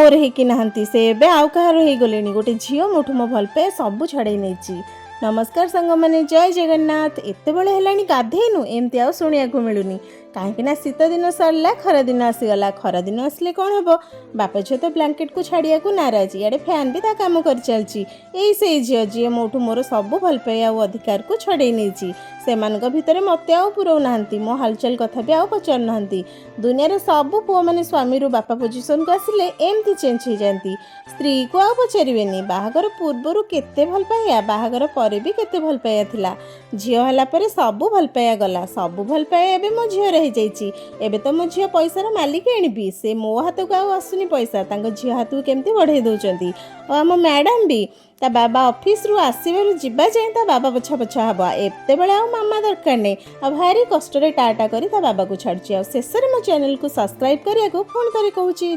ମୋର ହେଇକି ନାହାନ୍ତି। ସେ ଏବେ ଆଉ କାହାର ହେଇଗଲେଣି। ଗୋଟେ ଝିଅ ମୋଠୁ ମୋ ଭଲ ପାଏ ସବୁ ଛଡ଼େଇ ନେଇଛି। ନମସ୍କାର ସାଙ୍ଗମାନେ, ଜୟ ଜଗନ୍ନାଥ। ଏତେବେଳେ ହେଲାଣି ଗାଧେଇନୁ, ଏମିତି ଆଉ ଶୁଣିବାକୁ ମିଳୁନି। କାହିଁକି ନା ଶୀତ ଦିନ ସରିଲା, ଖରା ଦିନ ଆସିଗଲା। ଖରା ଦିନ ଆସିଲେ କ'ଣ ହେବ? ବାପ ଝିଅ ତ ବ୍ଲାଙ୍କେଟକୁ ଛାଡ଼ିବାକୁ ନାରାଜ। ଇଆଡ଼େ ଫ୍ୟାନ୍ ବି ତା କାମ କରିଚାଲିଛି। ଏଇ ସେଇ ଝିଅ, ଯିଏ ମୋଠୁ ମୋର ସବୁ ଭଲ ପାଇବା ଆଉ ଅଧିକାରକୁ ଛଡ଼େଇ ନେଇଛି। ସେମାନଙ୍କ ଭିତରେ ମୋତେ ଆଉ ପୁରଉନାହାନ୍ତି। ମୋ ହାଲଚାଲ କଥା ବି ଆଉ ପଚାରୁନାହାନ୍ତି। ଦୁନିଆରେ ସବୁ ପୁଅମାନେ ସ୍ୱାମୀରୁ ବାପା ପୋଜିସନକୁ ଆସିଲେ ଏମିତି ଚେଞ୍ଜ ହେଇଯାନ୍ତି। ସ୍ତ୍ରୀକୁ ଆଉ ପଚାରିବେନି। ବାହାଘର ପୂର୍ବରୁ କେତେ ଭଲ ପାଇବା, ବାହାଘର ପରେ ବି କେତେ ଭଲ ପାଇବା ଥିଲା। ଝିଅ ହେଲା ପରେ ସବୁ ଭଲ ପାଇବା ଗଲା। ସବୁ ଭଲ ପାଇବା ଏବେ ମୋ ଝିଅର ହେଇଯାଇଛି। ଏବେ ତ ମୋ ଝିଅ ପଇସାର ମାଲିକ ଆଣିବି। ସେ ମୋ ହାତକୁ ଆଉ ଆସୁନି ପଇସା, ତାଙ୍କ ଝିଅ ହାତକୁ କେମିତି ବଢ଼େଇ ଦେଉଛନ୍ତି। ଆଉ ଆମ ମ୍ୟାଡ଼ାମ୍ ବି ତା ବାବା ଅଫିସରୁ ଆସିବାରୁ ଯିବା ଯାଏଁ ତା ବାବା ପଛା ପଛା ହେବ। ଏତେବେଳେ ଆଉ ମାମା ଦରକାର ନାହିଁ। ଆଉ ଭାରି କଷ୍ଟରେ ଟା ଟା କରି ତା ବାବାକୁ ଛାଡ଼ୁଛି। ଆଉ ଶେଷରେ ମୋ ଚ୍ୟାନେଲକୁ ସବସ୍କ୍ରାଇବ୍ କରିବାକୁ ପୁଣି ଥରେ କହୁଛି।